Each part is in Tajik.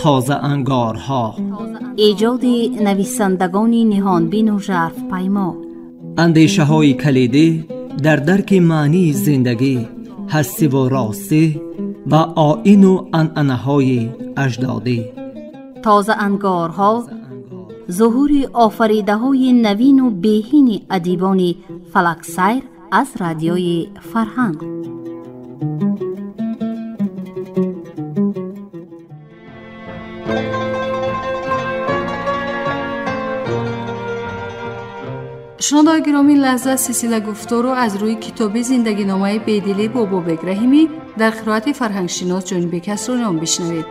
Тозаангорҳо, эҷоди нависандагони ниҳонбину жарфпаймо, андешаҳои калидӣ дар дарки маънии зиндагӣ, ҳастиву ростӣ ва оину анъанаҳои аҷдодӣ. Тозаангорҳо зуҳури офаридаҳои навину беҳини адибони фалаксайр аз радиои Фарҳанг. Шунавандаҳои гиромӣ, лаҳза силсила гуфторро аз рӯи китоби зиндагиномаи Бедили Бобобек Раҳимӣ дар қироати фарҳангшинос Ҷонибек Асрониён бишнавед.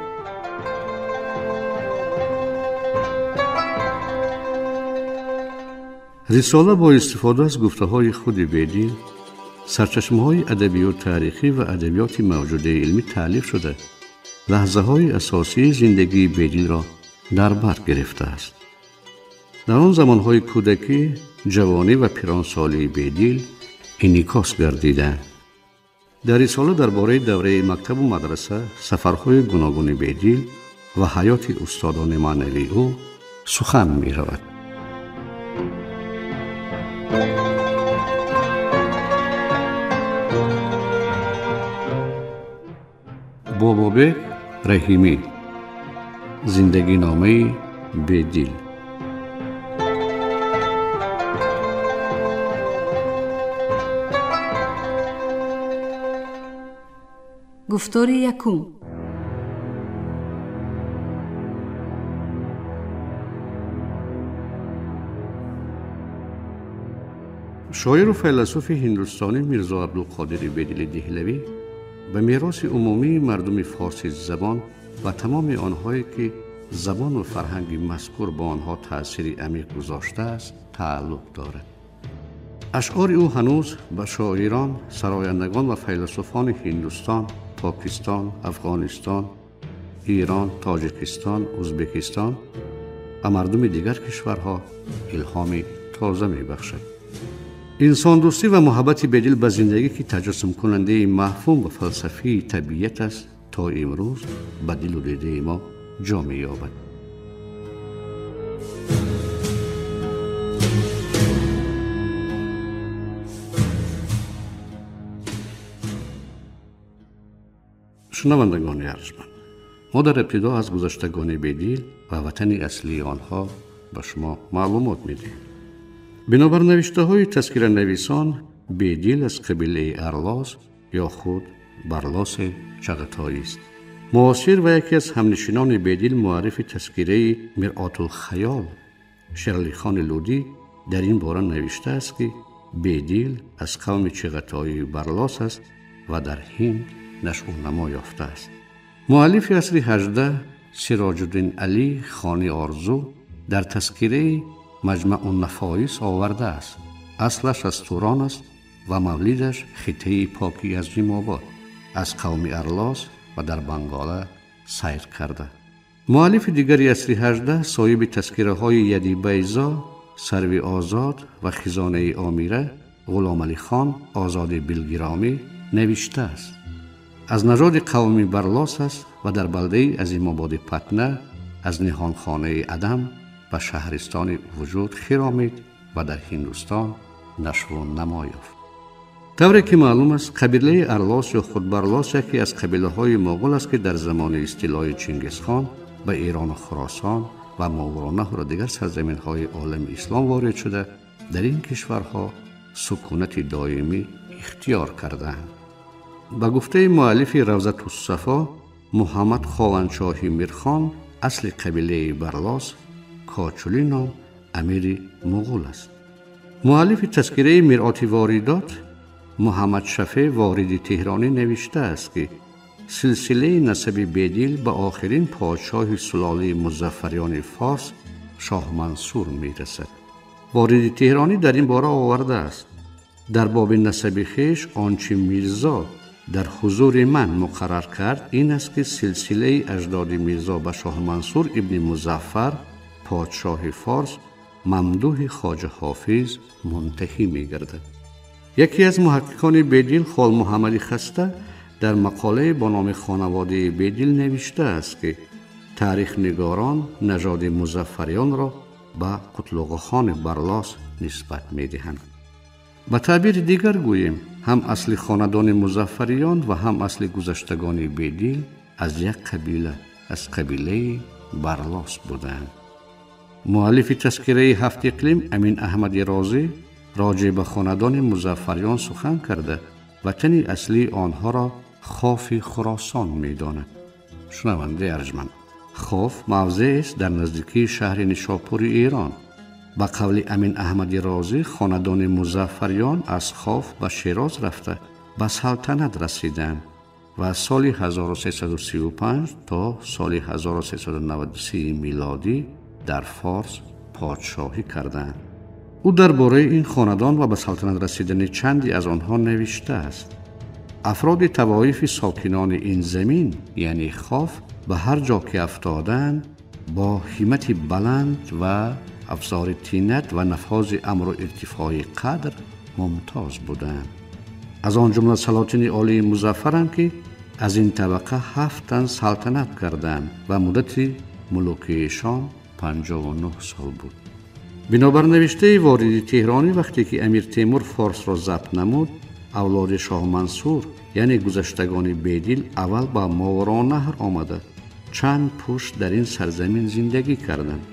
Рисола бо истифода аз гуфтаҳои худи Бедил, сарчашмаҳои адабию таърихӣ ва адабиёти мавҷудаи илмӣ таълиф шуда, лаҳзаҳои асосии зиндагии Бедилро дар бар гирифтааст. Дар он замонҳои кӯдакӣ, ҷавонӣ ва пиронсолии Бедил инъикос гардиданд. Дар рисола дар бораи давраи мактабу мадраса, сафарҳои гуногуни Бедил ва ҳаёти устодони маънавии ӯ сухан меравад. Бобобек Раҳимӣ, зиндагиномаи Бедил. Гуфтори якум. Шоиру файласуфи ҳиндустонӣ Мирзо Абдулқодири Бедили Деҳлавӣ ба мероси умумии мардуми форсизабон ва тамоми онҳое ки забону фарҳанги мазкур ба онҳо таъсири амиқ гузоштааст тааллуқ дорад. Ашъори ӯ ҳанӯз ба шоирон, сарояндагон ва файласуфони Ҳиндустон, Покистон, Афғонистон, Эрон, Тоҷикистон, Ӯзбекистон ва мардуми дигар кишварҳо илҳоми тоза мебахшад. Инсондӯстӣ ва муҳаббати Бедил ба зиндагӣ, ки таҷассумкунандаи мафҳум ва фалсафаи табиат аст, то имрӯз ба дилу дидаи мо ҷо меёбад. Шунавандагони арҷманд, мо дар ибтидо аз гузаштагони Бедил ва ватани аслии онҳо ба шумо маълумот медиҳем. Бинобар навиштаҳои тазкиранависон, Бедил аз қабилаи Арлос ё худ Барлоси Чағатоист. Муосир ва яке аз ҳамнишинони Бедил, муаррифи тазкираи Миръотулхаёл Шералихони Лудӣ дар ин бора навиштааст, ки Бедил аз қавми Чағатоии Барлос аст ва дар Ҳинд нашъунамо ёфтааст. Муаллифи асри 18 Сироҷуддин Алӣ Хони Орзу дар тазкираи Маҷмаъуннафоис овардааст. Аслаш аз Турон аст ва мавлидаш хитаи поки аз Ҷимобод, аз қавми Арлос ва дар Бангола сайр карда. Муаллифи дигари асри 18 соҳиби тазкираҳои Яди Байзо, Сарви Озод ва Хизонаи Омира Ғуломалихон Озоди Билгиромӣ навиштааст. Аз нажоди қавми Барлос аст ва дар балдаи Азимободи Патна аз ниҳонхонаи Адам ба шаҳристони вуҷуд хиромид ва дар Ҳиндустон нашву намо ёфт. Тавре ки маълум аст, қабилаи Арлос ё худ Барлос яке аз қабилаҳои моғул аст, ки дар замони истилои Чингисхон ба Эрону Хуросон ва Мовароуннаҳру дигар сарзаминҳои олами ислом ворид шуда, дар ин кишварҳо сукунати доимӣ ихтиёр кардаанд. Ба гуфтаи муаллифи Равзатуссафо Муҳаммад Хованшоҳи Мирхон, асли қабилаи Барлос Кочулӣ ном амири муғул аст. Муаллифи тазкираи Миръоти воридот Муҳаммад Шафеъ вориди Теҳронӣ навиштааст, ки силсилаи насаби Бедил ба охирин подшоҳи сулолаи музаффариёни форс Шоҳ Мансур мерасад. Вориди Теҳронӣ дар ин бора овардааст: дар боби насаби хеш он чи Мирзо дар ҳузури ман муқаррар кард ин аст, ки силсилаи аҷдоди Мирзо ба Шоҳ Мансур ибни Музаффар подшоҳи форс мамдуҳи Хоҷа Ҳофиз мунтаҳӣ мегардад. Яке аз муҳаққиқони Бедил Хол Муҳаммади Хаста дар мақолае бо номи хонаводаи Бедил навиштааст, ки Таърихнигорон нажоди Музаффариёнро ба Қутлуғхони Барлос нисбат медиҳанд. Ба таъбири дигар гӯем, ҳам асли хонадони Музаффариён ва ҳам асли гузаштагони Бедил аз як қабила, аз қабилаи Барлос буданд. Муаллифи тазкираи ҳафт иқлим Амин Аҳмади Розӣ роҷеъ ба хонадони Музаффариён сухан карда, ватани аслии онҳоро Хофи Хуросон медонад. Шунавандаи арҷманд, Хоф мавзеест дар наздикии шаҳри Нишопури Эрон. Ба қавли Амин Аҳмади Розӣ, хонадони Музаффариён аз Хоф ба Шероз рафта ба салтанат расиданд ва аз соли 1335 то соли 1393 милодӣ дар Форс подшоҳӣ карданд. Ӯ дар бораи ин хонадон ва ба салтанат расидани чанде аз онҳо навиштааст. Афроди тавоифи сокинони ин замин, яъне Хоф, ба ҳар ҷо ки афтоданд, бо ҳиммати баланд ва афзори тинат ва нафози амру иртифои қадр мумтоз буданд. Аз он ҷумла салотини олии Музаффаранд, ки аз ин табақа 7 тан салтанат карданд ва муддати мулукиишон 59 сол буд. Бинобар навиштаи вориди Теҳронӣ, вақте ки Амир Темур Форсро забт намуд, авлоди Шоҳ Мансур, яъне гузаштагони Бедил, аввал ба Моваронаҳр омада чанд пушт дар ин сарзамин зиндагӣ карданд.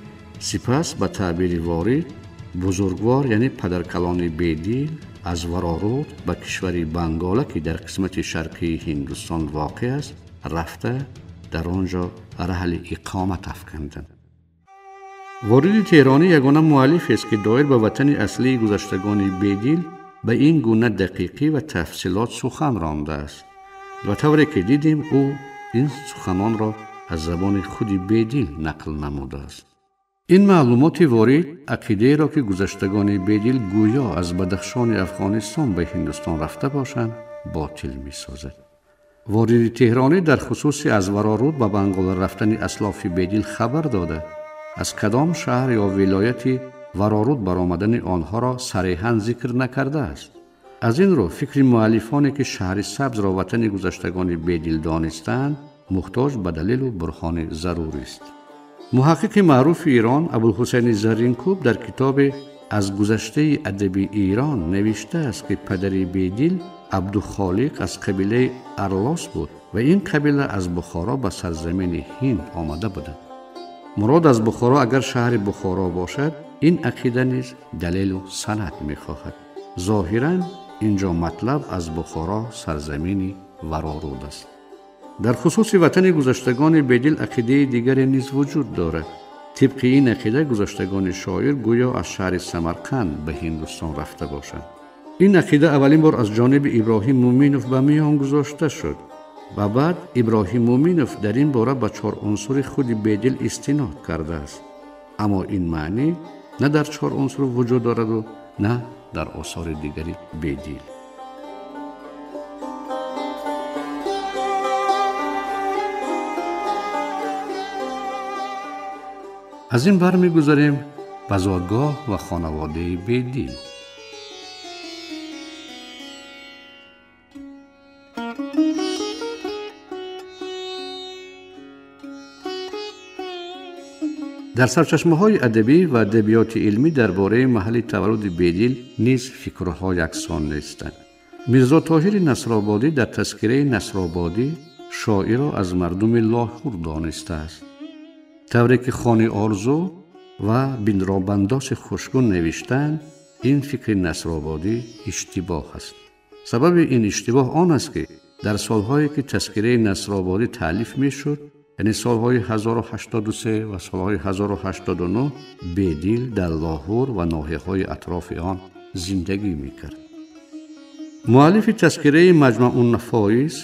Сипас ба таъбири ворид, бузургвор, яъне падаркалони Бедил, аз Вароруд ба кишвари Бангола, ки дар қисмати шарқии Ҳиндустон воқеъ аст, рафта дар он ҷо раҳли иқомат афканданд. Вориди Теҳронӣ ягона муаллифест, ки доир ба ватани аслии гузаштагони Бедил ба ин гуна дақиқӣ ва тафсилот сухан рондааст. Ва тавре ки дидем, ӯ ин суханонро аз забони худи Бедил нақл намудааст. Ин маълумоти ворид ақидаеро, ки гузаштагони Бедил гӯё аз Бадахшони Афғонистон ба Ҳиндустон рафта бошанд, ботил месозад. Вориди Теҳронӣ дар хусуси аз Вароруд ба Бангола рафтани аслофи Бедил хабар дода, аз кадом шаҳр ё вилояти Вароруд баромадани онҳоро сариҳан зикр накардааст. Аз ин рӯ фикри муаллифоне, ки шаҳри Сабзро ватани гузаштагони Бедил донистаанд, муҳтоҷ ба далелу бурҳони зарурист. Муҳаққиқи маъруфи Эрон Абулҳусайни Зарринкӯб дар китоби аз гузаштаи адаби Эрон навиштааст, ки падари Бедил Абдухолиқ аз қабилаи Арлос буд ва ин қабила аз Бухоро ба сарзамини Ҳинд омада буданд. Мурод аз Бухоро агар шаҳри Бухоро бошад, ин ақида низ далелу санад мехоҳад. Зоҳиран ин ҷо матлаб аз Бухоро сарзамини Вароруд аст. Дар хусуси ватани гузаштагони Бедил ақидаи дигаре низ вуҷуд дорад. Тибқи ин ақида гузаштагони шоир гӯё аз шаҳри Самарқанд ба Ҳиндустон рафта бошанд. Ин ақида аввалин бор аз ҷониби Иброҳим Муминов ба миён гузошта шуд ва баъд Иброҳим Муминов дар ин бора ба 4 унсури худи Бедил истинод кардааст. Аммо ин маънӣ на дар 4 унсур вуҷуд дораду на дар осори дигари Бедил. Аз ин бармегузарем ба зодгоҳ ва хонаводаи Бедил. Дар сарчашмаҳои адабӣ ва адабиёти илмӣ дар бораи маҳалли таваллуди Бедил низ фикрҳо яксон нестанд. Мирзо Тоҳири Насрободӣ дар тазкираи Насрободӣ шоирро аз мардуми Лоҳур донистааст. Тавре ки Хони Орзу ва Биндробандоси Хушгун навиштаанд, ин фикри Насрободӣ иштибоҳ аст. Сабаби ин иштибоҳ он аст, ки дар солҳое ки тазкираи Насрободӣ таълиф мешуд, яъне солҳои 1083 ва солҳои 1089, Бедил дар Лоҳур ва ноҳияҳои атрофи он зиндагӣ мекард. Муаллифи тазкираи Маҷмаъун-нафоис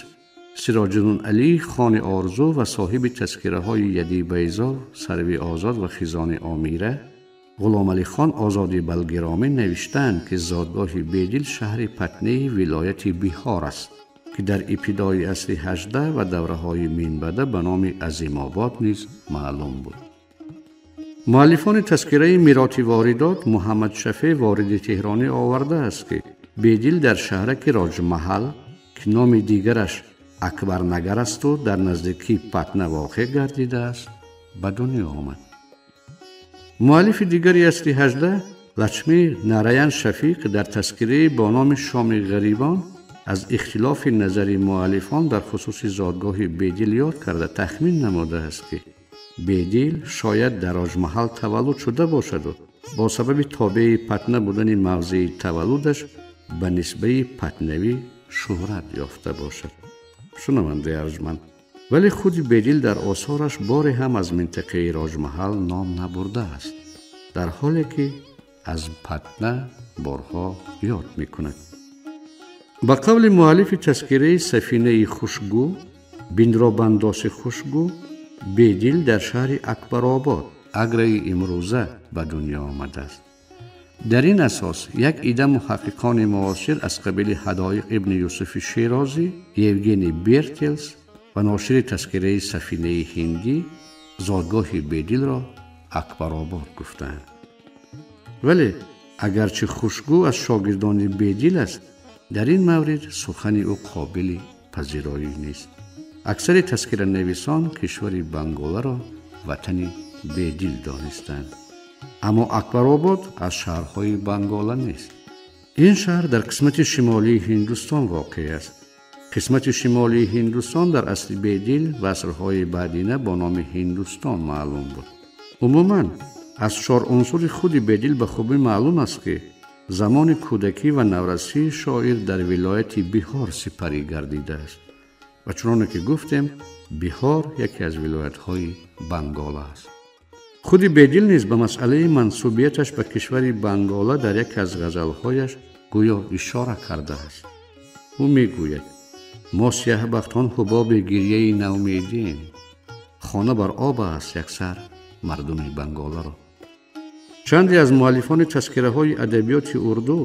Сироҷиддин Алӣ Хони Орзу ва соҳиби тазкираҳои Яди Байзо, Сарви Озод ва Хизони Омира Ғуломалихон Озоди Балгиромӣ навиштаанд, ки зодгоҳи Бедил шаҳри Патнеи вилояти Биҳор аст, ки дар ибтидои асри 18 ва давраҳои минбаъда ба номи Азимобод низ маълум буд. Муаллифони тазкираи Мироти воридот Муҳаммад Шафеъ вориди Теҳронӣ овардааст, ки Бедил дар шаҳраки Роҷмаҳал, ки номи дигараш Акбарнагар асту дар наздикии Патна воқеъ гардидааст, ба дунё омад. Муаллифи дигари асри 18 Лачми Нараян Шафиқ дар тазкираи бо номи Шоми ғарибон аз ихтилофи назари муаллифон дар хусуси зодгоҳи Бедил ёд карда тахмин намудааст, ки Бедил шояд дар Роҷмаҳал таваллуд шуда бошаду бо сабаби тобеи Патна будани мавзеи таваллудаш ба нисбаи патнавӣ шӯҳрат ёфта бошад. Шунавандаи арҷманд, вале худи Бедил дар осораш боре ҳам аз минтақаи Роҷмаҳал ном набурдааст, дар ҳоле ки аз Патна борҳо ёд мекунад. Ба қавли муаллифи тазкираи Сафинаи Хушгӯ, Биндробандоси Хушгӯ, Бедил дар шаҳри Акбаробод, Аграи имрӯза, ба дунё омадааст. Дар ин асос як ида муҳаққиқони муосир аз қабили Ҳадоиқ ибни Юсуфи Шерозӣ, Евгений Бертелс ва ношири тазкираи Сафинаи Ҳиндӣ зодгоҳи Бедилро Акбаробод гуфтаанд. Вале агарчи Хушгӯ аз шогирдони Бедил аст, дар ин маврид сухани ӯ қобили пазироӣ нест. Аксари тазкиранависон кишвари Банголаро ватани Бедил донистанд. Аммо Акбаробод аз шаҳрҳои Бангола нест. Ин шаҳр дар қисмати шимолии Ҳиндустон воқеъ аст. Қисмати шимолии Ҳиндустон дар асри Бедил ва асрҳои баъдина бо номи Ҳиндустон маълум буд. Умуман аз чор унсури худи Бедил ба хубӣ маълум аст, ки замони кӯдакӣ ва наврасии шоир дар вилояти Биҳор сипарӣ гардидааст ва чуноне ки гуфтем, Биҳор яке аз вилоятҳои Бангола аст. Худи Бедил низ ба масъалаи мансубияташ ба кишвари Бангола дар яке аз ғазалҳояш гӯё ишора кардааст. Ӯ мегӯяд: мо сиёҳбахтон ҳубоби гирьяи наумедием, хона бар об аст яксар мардуми Банголаро. Чанде аз муаллифони тазкираҳои адабиёти урду,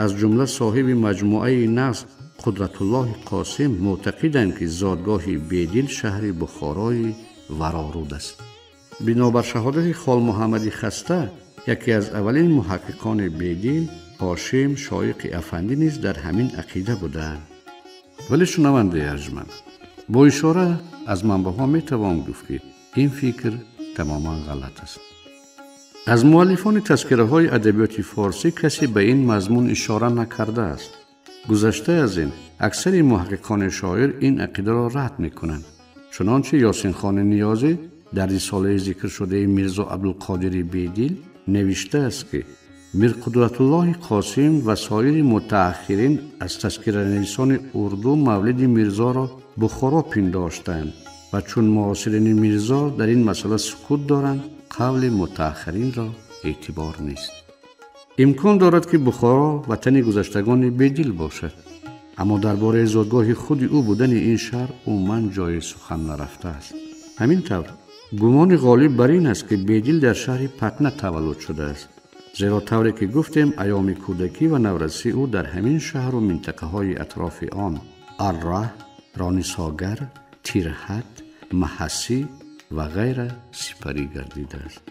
аз ҷумла соҳиби маҷмӯаи Наср Қудратуллоҳи Қосим, мӯътақиданд, ки зодгоҳи Бедил шаҳри Бухорои Вароруд аст. Бинобар шаҳодати Холмуҳаммади Хаста, яке аз аввалин муҳаққиқони Бедил, Ҳошим Шоиқи Афандӣ низ дар ҳамин ақида буданд. Вале шунавандаи арҷманд, бо ишора аз манбаъҳо метавон гуфт, ки ин фикр тамоман ғалат аст. Аз муаллифони тазкираҳои адабиёти форсӣ касе ба ин мазмун ишора накардааст. Гузашта аз ин, аксари муҳаққиқони шоир ин ақидаро рад мекунанд. Чунончи Ёсинхони Ниёзӣ дар рисолаи зикршудаи Мирзо Абдулқодири Бедил навиштааст, ки Мирқудратуллоҳи Қосим ва соири мутааххирин аз тазкиранависони урду мавлиди Мирзоро Бухоро пиндоштанд ва чун муосирини Мирзо дар ин масъала сукут доранд, қавли мутааххиринро эътибор нест. Имкон дорад, ки Бухоро ватани гузаштагони Бедил бошад, аммо дар бораи зодгоҳи худи ӯ будани ин шаҳр умуман ҷои сухан нарафтааст. Ҳамин тавр гумони ғолиб бар ин аст, ки Бедил дар шаҳри Патна таваллуд шудааст, зеро тавре ки гуфтем, айёми кӯдакӣ ва наврасии ӯ дар ҳамин шаҳру минтақаҳои атрофи он Арраҳ, Ронисогар, Тирҳат, Маҳасӣ ва ғайра сипарӣ гардидааст.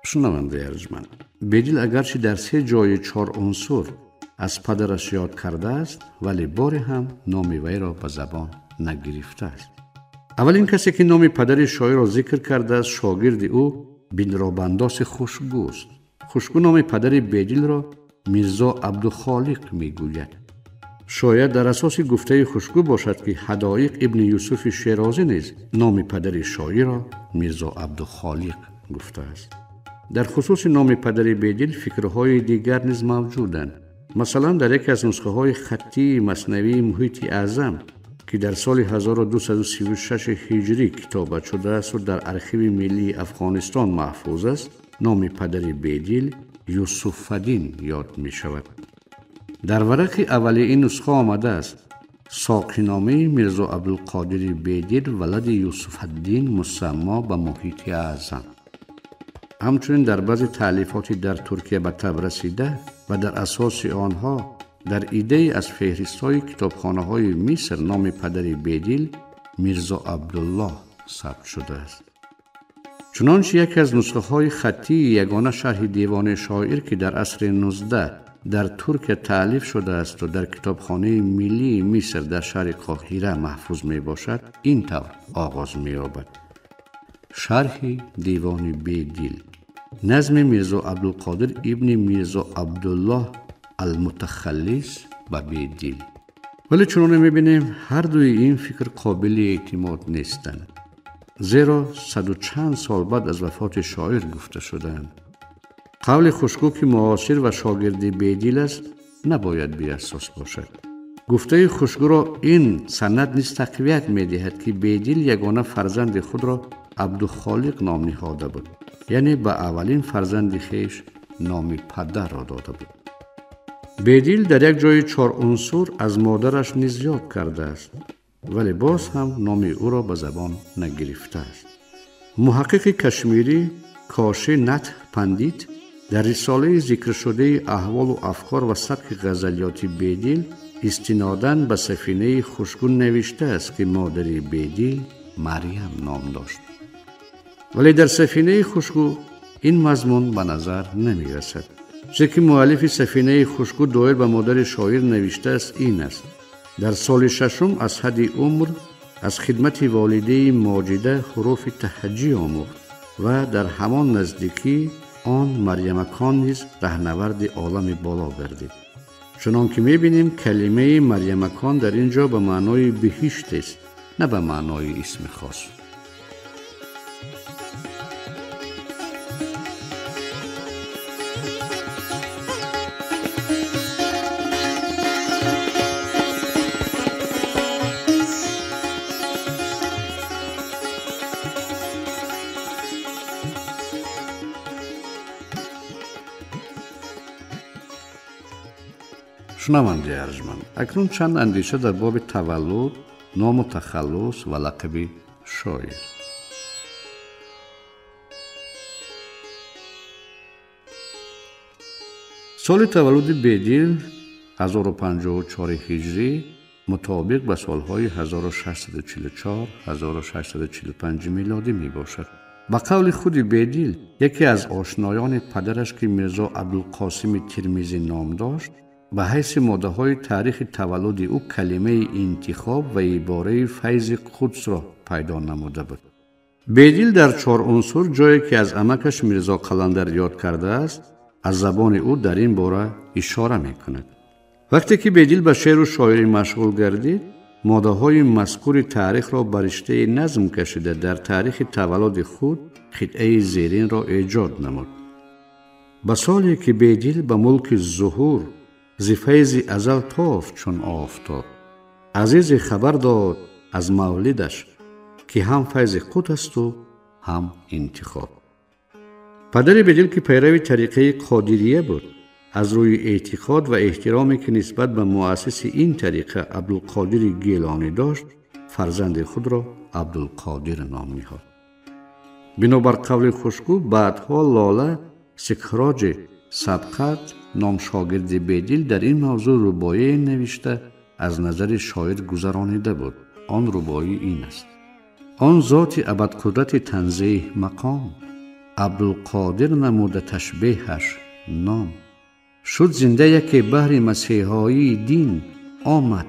Шунавандаи арҷманд, Бедил агарчи дар се ҷои чор унсур аз падараш ёд кардааст, вале боре ҳам номи вайро ба забон нагирифтааст. Аввалин касе ки номи падари шоирро зикр кардааст, шогирди ӯ Биндробандоси Хушгӯст. Хушгӯ номи падари Бедилро Мирзо Абдухолиқ мегӯяд. Шояд дар асоси гуфтаи Хушгӯ бошад, ки Ҳадоиқ ибни Юсуфи Шерозӣ низ номи падари шоирро Мирзо Абдухолиқ гуфтааст. Дар хусуси номи падари Бедил фикрҳои дигар низ мавҷуданд. Масалан, дар яке аз нусхаҳои хаттии Маснавии Муҳити Аъзам, ки дар соли 1236 ҳиҷрӣ китобат шудааст ва дар архиви миллии Афғонистон маҳфуз аст, номи падари Бедил Юсуфаддин ёд мешавад. Дар варақи аввали ин нусха омадааст: соқиномаи Мирзо Абдулқодири Бедил валади Юсуфаддин мусаммо ба Муҳити Аъзам. Ҳамчунин дар баъзе таълифоти дар Туркия ба таб расида ва дар асоси онҳо дар идае аз феҳристҳои китобхонаҳои Миср номи падари Бедил Мирзо Абдуллоҳ сабт шудааст. Чунончи яке аз нусхаҳои хаттии ягона шарҳи девони шоир, ки дар асри 19 дар Туркия таълиф шудааст ва дар китобхонаи миллии Миср дар шаҳри Қоҳира маҳфуз мебошад, ин тавр оғоз меёбад: шарҳи девони Бедил, назми Мирзо Абдулқодир ибни Мирзо Абдуллоҳ Алмутахаллис ба Бедил. Вале чуноне мебинем, ҳар дуи ин фикр қобили эътимод нестанд, зеро саду чанд сол баъд аз вафоти шоир гуфта шудаанд. Қавли Хушгӯ, ки муосир ва шогирди Бедил аст, набояд беасос бошад. Гуфтаи Хушгӯро ин санад низ тақвият медиҳад, ки Бедил ягона фарзанди худро Абдухолиқ ном ниҳода буд, яъне ба аввалин фарзанди хеш номи падарро дода буд. Бедил дар як ҷои чор унсур аз модараш низ ёд кардааст, вале боз ҳам номи ӯро ба забон нагирифтааст. Муҳаққиқи кашмирӣ Коши Нат Пандит дар рисолаи зикршудаи аҳволу афкор ва сабки ғазалиёти Бедил истинодан ба сафинаи Хушгӯ навиштааст, ки модари Бедил Марьям ном дошт. Вале дар сафинаи Хушгӯ ин мазмун ба назар намерасад. Чизе ки муаллифи сафинаи Хушгӯ доир ба модари шоир навиштааст ин аст: дар соли шашум аз ҳадди умр аз хидмати волидаи Моҷида ҳуруфи таҳаҷҷӣ омӯхт ва дар ҳамон наздикӣ он Марьямакон низ раҳнаварди олами боло гардид. Чунон ки мебинем, калимаи Марьямакон дар ин ҷо ба маънои биҳишт аст, на ба маънои исми хос. Шунавандаи арҷманд, акнун чанд андеша дар боби таваллуд, ному тахаллус ва лақаби шоир. Соли таваллуди Бедил 1054 ҳиҷрӣ мутобиқ ба солҳои 1644-1645 милодӣ мебошад. Ба қавли худи Бедил, яке аз ошноёни падараш, ки Мирзо Абдулқосими Тирмизӣ ном дошт, ба ҳайси моддаҳои таърихи таваллуди ӯ калимаи интихоб ва ибораи файзи Қудсро пайдо намуда буд. Бедил дар чор унсур, ҷое ки аз амакаш Мирзо Қаландар ёд кардааст, аз забони ӯ дар ин бора ишора мекунад. Вақте ки Бедил ба шеъру шоирӣ машғул гардид, моддаҳои мазкури таърихро ба риштаи назм кашида дар таърихи таваллуди худ қитъаи зеринро эҷод намуд. Ба соле ки Бедил ба мулки зуҳур зи файзи азал тофт чун офтоб, азизе хабар дод аз мавлидаш, ки ҳам файзи Қуд асту ҳам интихоб. Падари Бедил, ки пайрави тариқаи Қодирия буд, аз рӯи эътиқод ва эҳтироме ки нисбат ба муассиси ин тариқа Абдулқодири Гелонӣ дошт, фарзанди худро Абдулқодир ном ниҳод. Бинобар қавли Хушгӯ, баъдҳо Лола Сикроҷи Сабқат ном шогирди Бедил дар ин мавзӯъ рубоие навишта аз назари шоир гузаронида буд. Он рубоӣ ин аст: он зоти абадқудрати танзеҳ мақом, Абдулқодир намуда ташбеҳаш ном. Шуд зинда яке баҳри масеҳоии дин, омад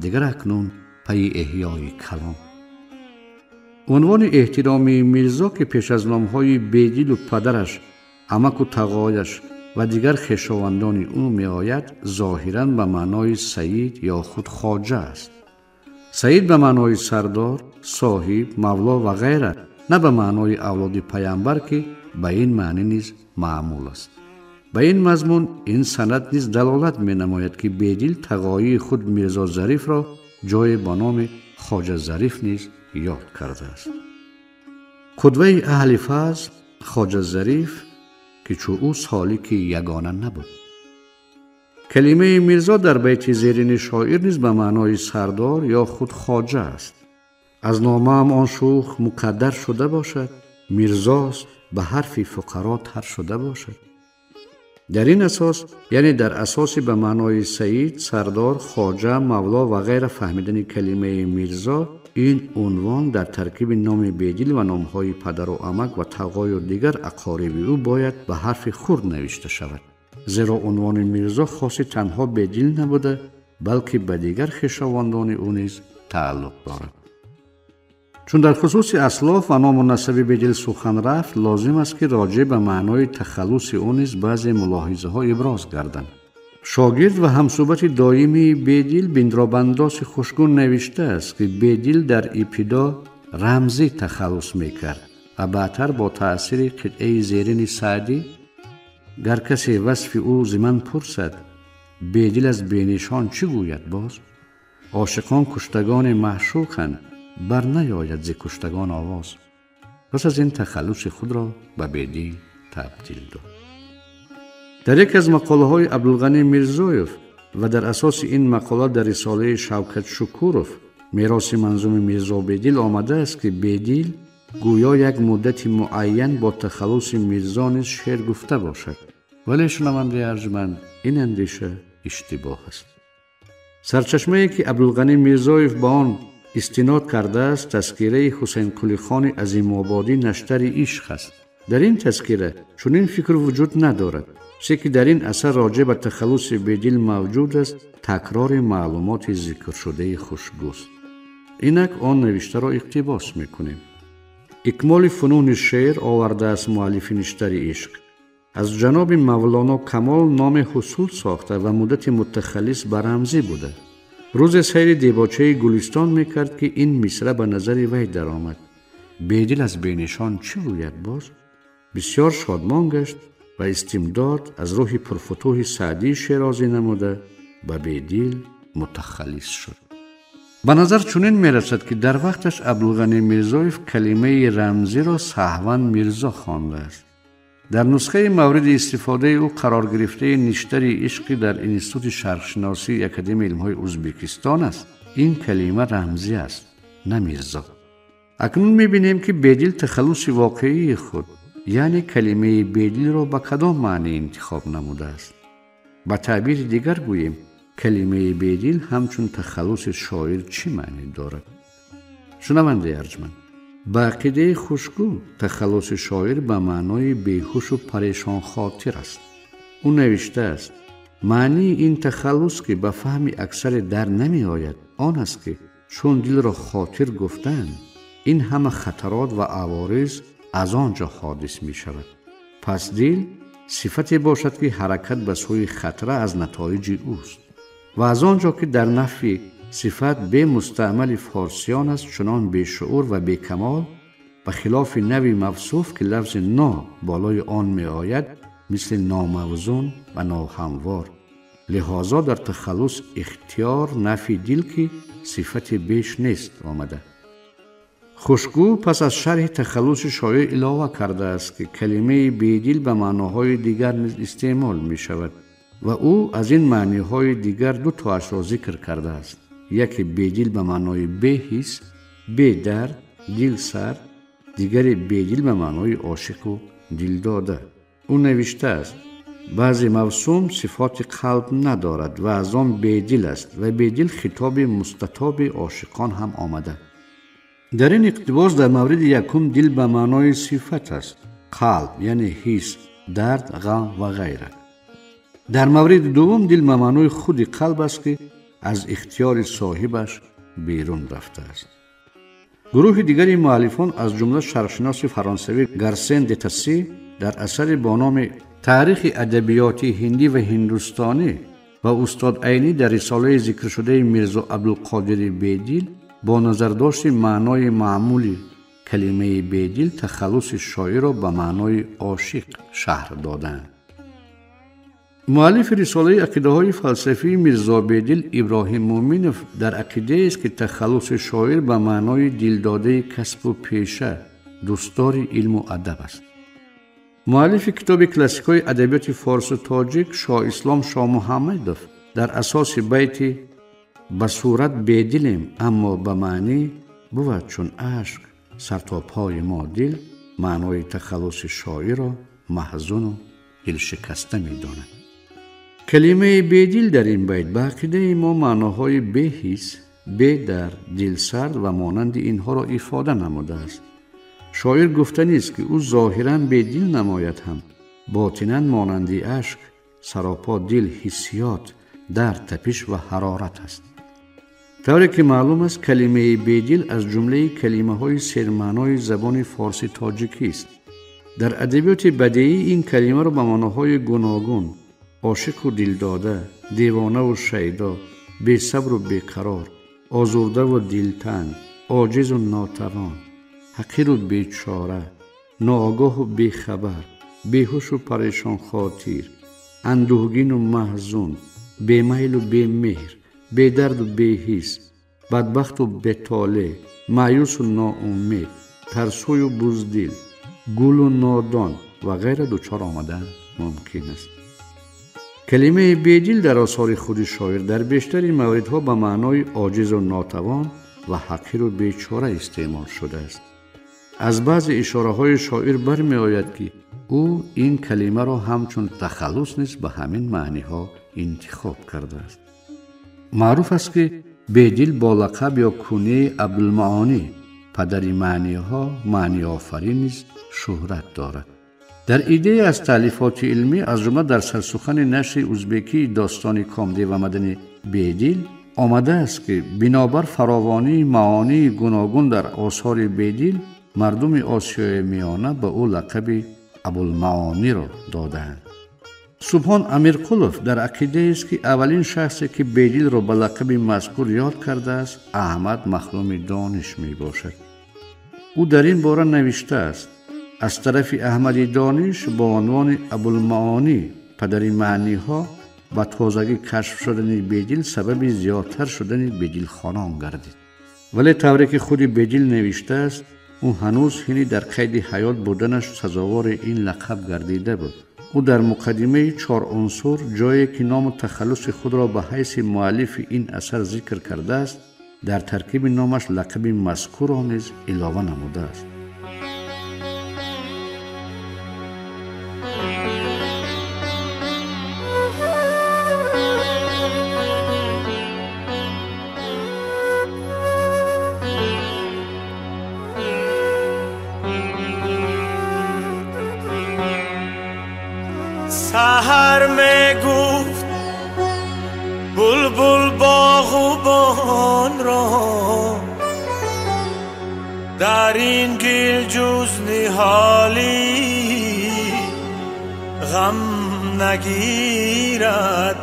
дигар акнун пайи эҳёи калом. Унвони эҳтиромии Мирзо, ки пеш аз номҳои Бедилу падараш, амаку тағояш ва дигар хешовандони ӯ меояд, зоҳиран ба маънои саид ё худ хоҷа аст. Саид ба маънои сардор, соҳиб, мавло ва ғайра, на ба маънои авлоди паямбар, ки ба ин маънӣ низ маъмул аст. Ба ин мазмун ин санад низ далолат менамояд, ки Бедил тағоии худ Мирзо Зарифро ҷое ба номи Хоҷа Зариф низ ёд кардааст. Қудваи аҳли фазл Хоҷа Зариф, ки чу ӯ солики ягона набуд. Калимаи Мирзо дар байти зерини шоир низ ба маънои сардор ё худ хоҷа аст. Аз номаам он шӯх муқаддар шуда бошад, Мирзост ба ҳарфи фуқаро тар шуда бошад. Дар ин асос, яъне дар асоси ба маънои саид, сардор, хоҷа, мавло ва ғайра фаҳмидани калимаи Мирзо, ин унвон дар таркиби номи Бедил ва номҳои падару амак ва тағою дигар ақориби ӯ бояд ба ҳарфи хурд навишта шавад. Зеро унвони Мирзо хоси танҳо Бедил набуда, балки ба дигар хешовандони ӯ низ тааллуқ дорад. Чун дар хусуси аслоф ва ному насаби Бедил сухан рафт, лозим аст ки роҷеъ ба маънои тахаллуси ӯ низ баъзе мулоҳизаҳо иброз гарданд. Шогирд ва ҳамсӯҳбати доимии Бедил Биндробандоси Хушгун навиштааст, ки Бедил дар ибтидо рамзӣ тахаллус мекард ва баъдтар бо таъсири қитъаи зерини Саъдӣ гар касе васфи ӯ зи ман пурсад, Бедил аз бенишон чӣ гӯяд боз? Ошиқон куштагони маъшуқанд, бар наёяд зи куштагон овоз. Пас аз ин тахаллуси худро ба Бедил табдил дод. Дар яке аз мақолаҳои Абдулғанӣ Мирзоев ва дар асоси ин мақола дар рисолаи Шавкат Шукуров мероси манзуми Мирзо Бедил омадааст, ки Бедил гӯё як муддати муайян бо тахаллуси Мирзо низ шеър гуфта бошад. Вале шунавандаи арҷманд, ин андеша иштибоҳ аст. Сарчашмае ки Абдулғанӣ Мирзоев ба он истинод кардааст, тазкираи Ҳусайнқулихони Азимободӣ Наштари ишқ аст. Дар ин тазкира чунин фикр вуҷуд надорад, чизе ки дар ин асар роҷеъ ба тахаллуси Бедил мавҷуд аст, такрори маълумоти зикршудаи хушгӯст. Инак он навиштаро иқтибос мекунем. Икмоли фунуни шеър овардааст муаллифи Ништари ишқ. Аз ҷаноби Мавлоно Камол номи ҳусул сохта ва муддати мутахаллис ба рамзӣ буда. Рӯзе сайри дебочаи Гулистон мекард, ки ин мисра ба назари вай даромад. Бедил аз бенишон чӣ гӯяд боз? Бисёр шодмон гашт ва истимдод аз рӯҳи пурфутӯҳи Саъдии Шерозӣ намуда ба Бедил мутахаллис шуд. Ба назар чунин мерасад, ки дар вақташ Абдулғанӣ Мирзоев калимаи рамзиро саҳван Мирзо хондааст. Дар нусхаи мавриди истифодаи ӯ қарор гирифтаи Ништари ишқӣ дар Институти шарқшиносии Академияи илмҳои Ӯзбекистон аст. Ин калима рамзӣ аст, на Мирзо. Акнун мебинем, ки Бедил тахаллуси воқеии худ, яъне калимаи Бедилро ба кадом маънӣ интихоб намудааст. Ба таъбири дигар гӯем, калимаи Бедил ҳамчун тахаллуси шоир чӣ маънӣ дорад? Шунавандаи арҷманд, ба ақидаи Хушгӯ тахаллуси шоир ба маънои беҳушу парешонхотир аст. Ӯ навиштааст: маънии ин тахаллус, ки ба фаҳми аксаре дар намеояд, он аст, ки чун дилро хотир гуфтанд, ин ҳама хатарот ва авориз аз он ҷо ҳодис мешавад. Пас дил сифате бошад, ки ҳаракат ба сӯи хатра аз натоиҷи ӯст ва аз он ҷо ки дар нафи сифат бемустаъмали форсиён аст, чунон бешуур ва бекамол, ба хилофи нави мавсуф, ки лафзи но болои он меояд, мисли номавзун ва ноҳамвор. Лиҳозо дар тахаллус ихтиёр нафи дил, ки сифати беш нест, омада. Хушгӯ пас аз шарҳи тахаллуси шоир илова кардааст, ки калимаи Бедил ба маъноҳои дигар низ истеъмол мешавад ва ӯ аз ин маъниҳои дигар ду тоашро зикр кардааст. Яке Бедил ба маънои беҳис, бедард, дилсард, дигаре Бедил ба маънои ошиқу дилдода. Ӯ навиштааст: баъзе мавсум сифоти қалб надорад ва аз он бедил аст ва бедил хитоби мустатоби ошиқон ҳам омада. Дар ин иқтибос дар мавриди якум дил ба маънои сифат аст, қалб яъне ҳис, дард, ғам ва ғайра. Дар мавриди дуввум дил ба маънои худи қалб аст, ки аз ихтиёри соҳибаш берун рафтааст. Гурӯҳи дигари муаллифон, аз ҷумла шарқшиноси фаронсавӣ Гарсен де Таси дар асари бо номи Таърихи адабиёти ҳиндӣ ва ҳиндустонӣ ва устод Айнӣ дар рисолаи зикршудаи Мирзо Абдулқодири Бедил бо назардошти маънои маъмули калимаи Бедил тахаллуси шоирро ба маънои ошиқ шарҳ доданд. Муаллифи рисолаи ақидаҳои фалсафии Мирзо Бедил Иброҳим Муъминов дар ақидаест, ки тахаллуси шоир ба маънои дилдодаи касбу пеша, дӯстдори илму адаб аст. Муаллифи китоби классикҳои адабиёти форсу тоҷик Шоҳ Ислом Шоҳмуҳаммадов дар асоси байти ба сурат бедилем, аммо ба маънӣ бувад чун ашк сартопҳои мо дил, маънои тахаллуси шоирро маҳзуну дилшикаста медонад. Калимаи бедил дар ин байт ба ақидаи мо маъноҳои беҳис, бедард, дилсард ва монанди инҳоро ифода намудааст. Шоир гуфтанист, ки ӯ зоҳиран бедил намояд ҳам, ботинан монанди ашк Саропо дил, ҳиссиёт, дард, тапиш ва ҳарорат аст. Тавре ки маълум аст, калимаи бедил аз ҷумлаи калимаҳои сермаънои забони форси тоҷикист. Дар адабиёти бадеӣ ин калимаро ба маъноҳои гуногун ошиқу дилдода, девонаву шайдо, бесабру беқарор, озурдаву дилтанг, оҷизу нотавон, ҳақиру бечора, ноогоҳу бехабар, беҳушу парешонхотир, андӯҳгину маҳзун, бемайлу бемеҳр, бедарду беҳис, бадбахту бетолеъ, маъюсу ноумед, тарсӯю буздил, гулу нодон ва ғайра дучор омадан мумкин аст. Калимаи бедил дар осори худи шоир дар бештари мавридҳо ба маънои оҷизу нотавон ва ҳақиру бечора истеъмол шудааст. Аз баъзе ишораҳои шоир бармеояд, ки ӯ ин калимаро ҳамчун тахаллус низ ба ҳамин маъниҳо интихоб кардааст. Маъруф аст, ки бедил бо лақаб ё кунияи Абдулмаонӣ, падари маъниҳо, маъниофарин низ шӯҳрат дорад. Дар идея аз таълифоти илмӣ, аз ҷумла дар сарсухани нашри узбекии достони комдевомадани бедил омадааст, ки бинобар фаровонии маонии гуногун дар осори бедил мардуми Осиёи Миёна ба ӯ лақаби Абулмаониро додаанд. Субҳон Амирқулов дар ақидаест, ки аввалин шахсе, ки бедилро ба лақаби мазкур ёд кардааст, Аҳмад Махлуми Дониш мебошад. Ӯ дар ин бора навиштааст: аз тарафи Аҳмади Дониш бо унвони Абулмаонӣ, падари маъниҳо, ба тозагӣ кашф шудани бедил сабаби зиёдтар шудани бедилхонон гардид. Вале тавре ки худи бедил навиштааст, ӯ ҳанӯз ҳини дар қайди ҳаёт буданаш сазовори ин лақаб гардида буд. Ӯ дар муқаддимаи чор унсур, ҷое ки ному тахаллуси худро ба ҳайси муаллифи ин асар зикр кардааст, дар таркиби номаш лақаби мазкурро низ илова намудааст. سحر میگفت بلبل باغبان را، در این گل جز نهالی غم نگیرد.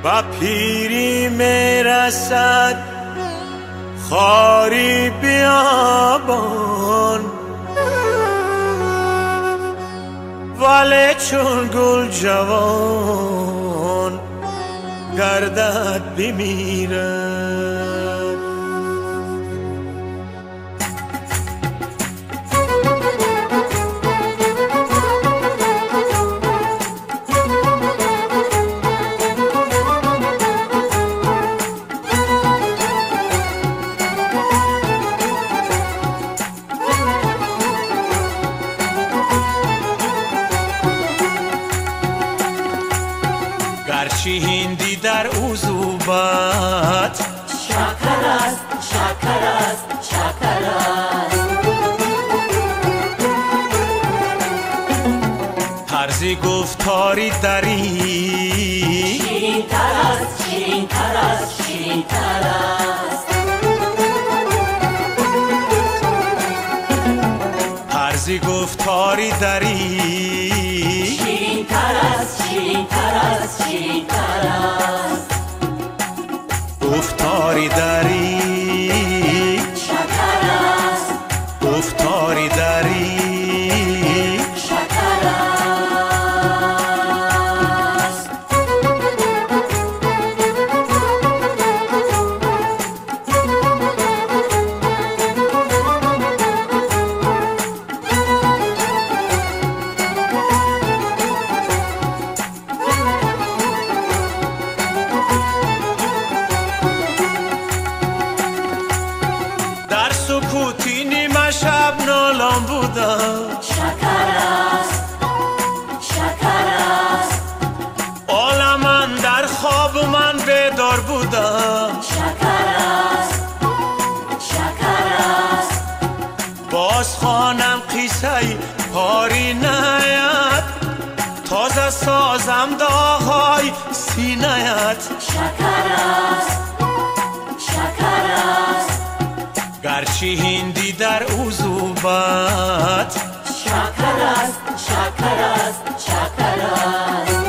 با پیری میرسد خاری بیابان، ولی چون گل جوان گردد بمیرد. گرچه هندی در عذوبت شکر است، شکر است، شکر است. طرز گفتاری دری شیرین تر است، شیرین تر است، شیرین تر است. طرز گفتاری دری شیرین تر است، شیرین تر است، شیرین تر است. گفتاری دری شکر است، گفتاری دری شکر است. در سکوتی نیمه شب نالان بودم، شکر است، شکر است. عالم در خواب Шакар аст, шакар аст. Боз хонам қиссаи пори наят, тоза созам доғҳои синаят. Шакар аст, шакар аст. Гарчи ҳиндӣ дар ӯ зубат. Шакар аст, шакар аст, шакар аст.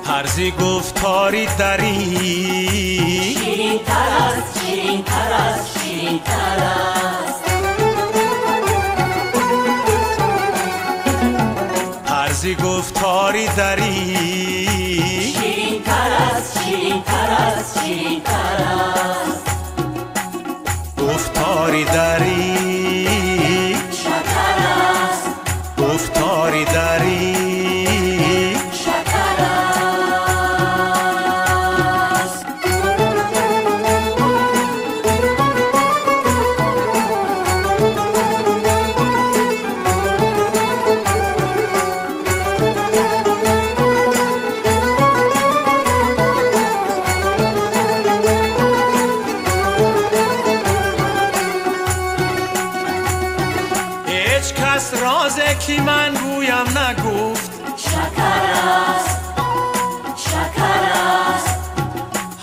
Тарзи гуфтори дарӣ ширинтар аст, ширинтар аст, ширинтар аст. Тарзи гуфтори дарӣ ширинтар аст, ширинтар аст, ширинтар аст. Гуфтори дарӣ шакар аст. Гуфтори дарӣ шакар аст. Ҳеҷ кас розе ки ман гӯям нагуфт. Шакар аст, шакар аст.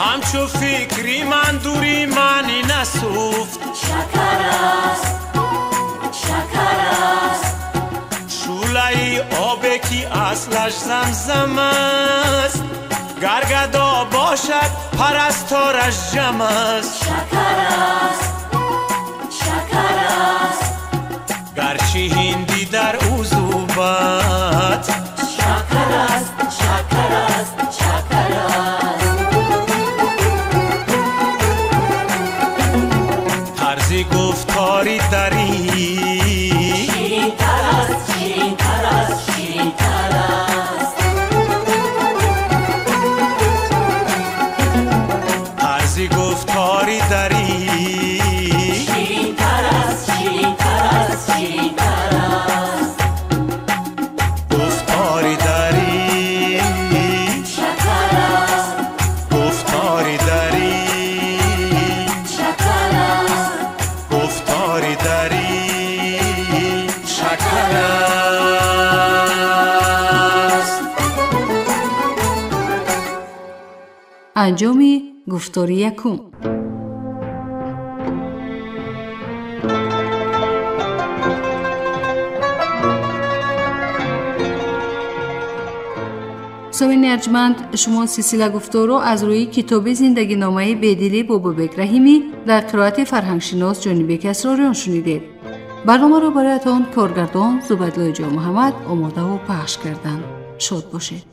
Ҳамчу фикри ман дури мани насӯфт. Шакар аст, шакар аст. Шӯлаи обе ки аслаш замзам аст, гар гадо бошад парастораш ҷам аст. Шакар аст, шакар аст. Гарчи ҳиндӣ дар ӯ зубат. Шакар аст, шакар аст, шакар аст. Тарзи гуфтори дарӣ ширинтар аст, ширинтар аст, ширинтар аст. Тарзи гуфтори дарӣ ширинтар аст, ширинтар аст, ширинтар аст. Гуфтори дарӣ шакар аст. Гуфтори дарӣ шакар аст. Гуфтори дарӣ шакар аст. Анҷоми гуфтори якум. Самини арҷманд, шумо силсила гуфторро аз рӯи китоби зиндагиномаи Бедили Бобобек Раҳимӣ дар қироати фарҳангшинос Ҷонибек Асрориён шунидед. Барномаро бароятон коргардон Зубайдуллои Ҷонмуҳаммад омодаву пахш карданд. Шод бошед.